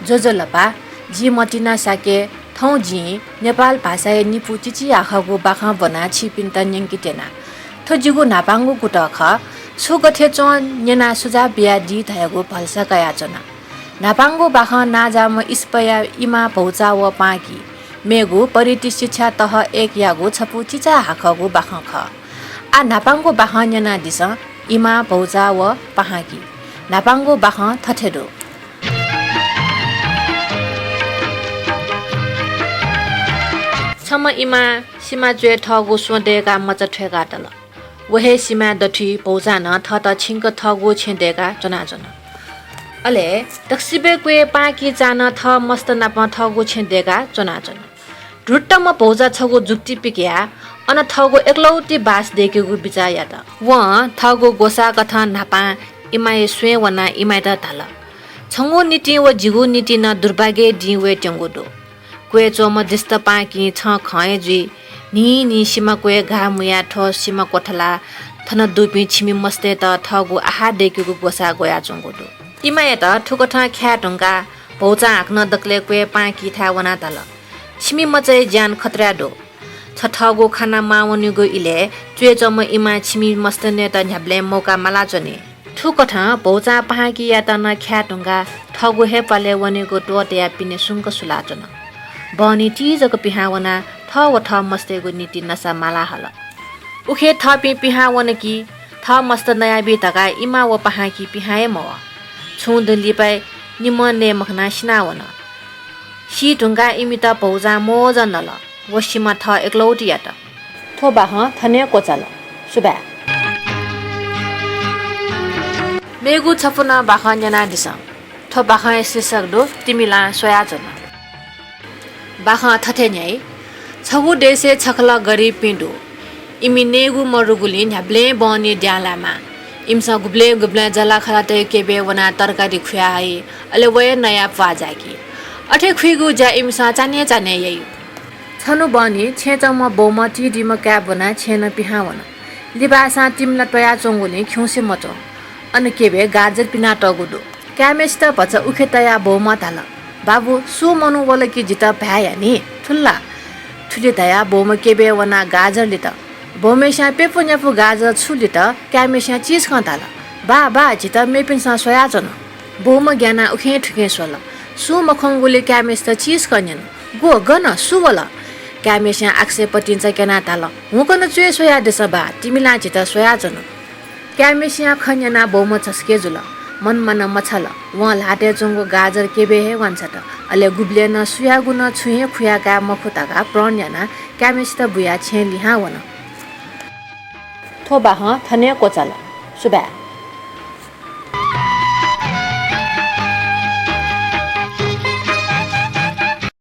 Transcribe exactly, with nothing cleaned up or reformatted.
ज्वजलपा, जि मतिना शाक्य, थौं जिं नेपाल भाषाया निपु चिचिहाकःगु बाखं ब्वनाः छिपिन्त न्यंके त्यना। थ्व जिगु न्हापांगु कुतः खः। छु गथे च्वं न्यनाः सुझाव बियादी धयागु भलसा कयाच्वना। न्हापांगु बाखं नांजाःम्ह इस्पया इमा भौचा व पांकी, मेगु परिति शिक्षा तह एकयागु छपु चिचाहाकःगु बाखं खः। आः न्हापांगु बाखं न्यनादिसँ, इमा भौचा व पाहांकी। न्हापांगु बाखं थथे दु। छम्ह इमां सिमा च्वय् थःगु स्वँ दय्काः मचा थ्वय्कातल। व हे सिमाय् दथुइ भौचां नं थःत छिंक थःगु छेँ दय्काः च्वनाच्वन। अले दक्वसिबय् क्वय् पाहांकीचां नं थः मस्त नाप थःगु छेँ दय्काः च्वनाच्वन। धुत्तम्ह भौचां छगू जुक्ति पिकयाः अन थःगु एकलौति बास दय्केगु बिचाः यात। वं थःगु ग्वसाःकथं न्हापां इमाया स्वँय् वनाः इमायात धाल, छंगु निंतिं व जिगु निंतिं नं दुर्भाग्यया दिं वयेत्यंगु दु। क्वय् च्वंम्ह दुष्ट पाहांकीं छं खं हे जुइ। न्हिं न्हिं सिमा क्वय् घाः मुयाः थ्व सिमा क्वथलाः थन दुपिं छिमि मस्तय्त थःगु आहार दय्केगु ग्वसाः ग्वयाच्वंगु दु। इमायात थुकथं ख्याये धुंकाः भौचां हाकनं दकलय् क्वय् पाहांकीथाय् वनाः धाल, छिमि मचाया ज्यान खतराय् दु। छ थःगु खाना माः वनेगु इलय् च्वय् च्वंम्ह इमां छिमि मस्तय्त न्ह्याबलें मौका मालाच्वनी। थुकथं भौचां पाहांकीयात नं ख्याये धुंकाः थःगु हे प्वालय् वनेगु त्वःतायाः पिने सुंक सुलाच्वन। बहनी ति जक पिहां वनाः थः व थः मस्तय्गु निंतिं नसा माला हल। उखे थःपिं पिहां वन कि थः मस्त नयाबी धकाः इमा व पाहांकी पिहां हे मवः। छुं दँ लिपा निम्हं नये मखनाः सिनावन। सी धुंकाः इमित भौचां मोजं नल। व सिमा थः एकलौति यात। थ्व बाखं थन हे क्वचाल। सुभाय्। मेगु छपु नं बाखं न्यनादिसँ। थ्व बाखंया शीर्षक दु, तिमिलां स्वयाच्वन। बाखं थथे न्ह्याइ, छगू देशय् छकः गरिबपिं दु। इमि नयेगु मदुगुलिं न्ह्याबलें बहनी द्यां लायेमाः। इमिसं गुबलें गुबलें जःलाखःलातय् क्यबय् वनाः तरकारी खुया हइ, अले व हे नयाः प्वाः जाय्की। अथे खुइगु ज्या इमिसं चान्हय् चान्हय् याइ। छन्हु बहनी छेँय् च्वंम्ह बौम्ह तीदीम्ह काय् ब्वनाः छेँनं पिहां वन। लिबाःसां तिमिला त्वयाच्वंगुलिं खिउँसे मच्वं। अन क्यबय् गाजर पिनातःगु दु। काय्म्हय्सित भचा उखे तयाः बौम्हं धाल, बाबु, सु मनू वल कि जितः भाय् यानि, थुल ला? थुलि धयाः बौम्ह क्यबय् वनाः गाजर लित। बौम्हय्स्यां प्यपु न्यापु गाजर छु लित, काय्म्हय्स्यां चिजकं धाल, बा, बा, जितः मेपिन्सं स्वयाच्वन। बौम्ह ग्यानाः उखें थुखें स्वल। सुं मखंगुलिं काय्म्हय्सित चिजकं न्यन, ग्व, गन, सु वल? काय्म्हय्स्यां आकाशय् पतिंचा क्यनाः धाल, हुंकन च्वय् स्वयादिसँ बा, तिमिलां जितः स्वयाच्वन। काय्म्हय्स्यां खँ न्यनाः बौम्ह झसके जुल। मनमानं मछाल। वं ल्हातय् च्वंगु गाजर क्यबय् हे वांछ्वत। अले गुबलें नं सुयागु नं छुं हे खुया काये मखु धकाः प्रण यानाः काय्म्हय्सित बुयाः छेँय् लिहां वन। थ्व बाखं थन हे क्वचाल। सुभाय्।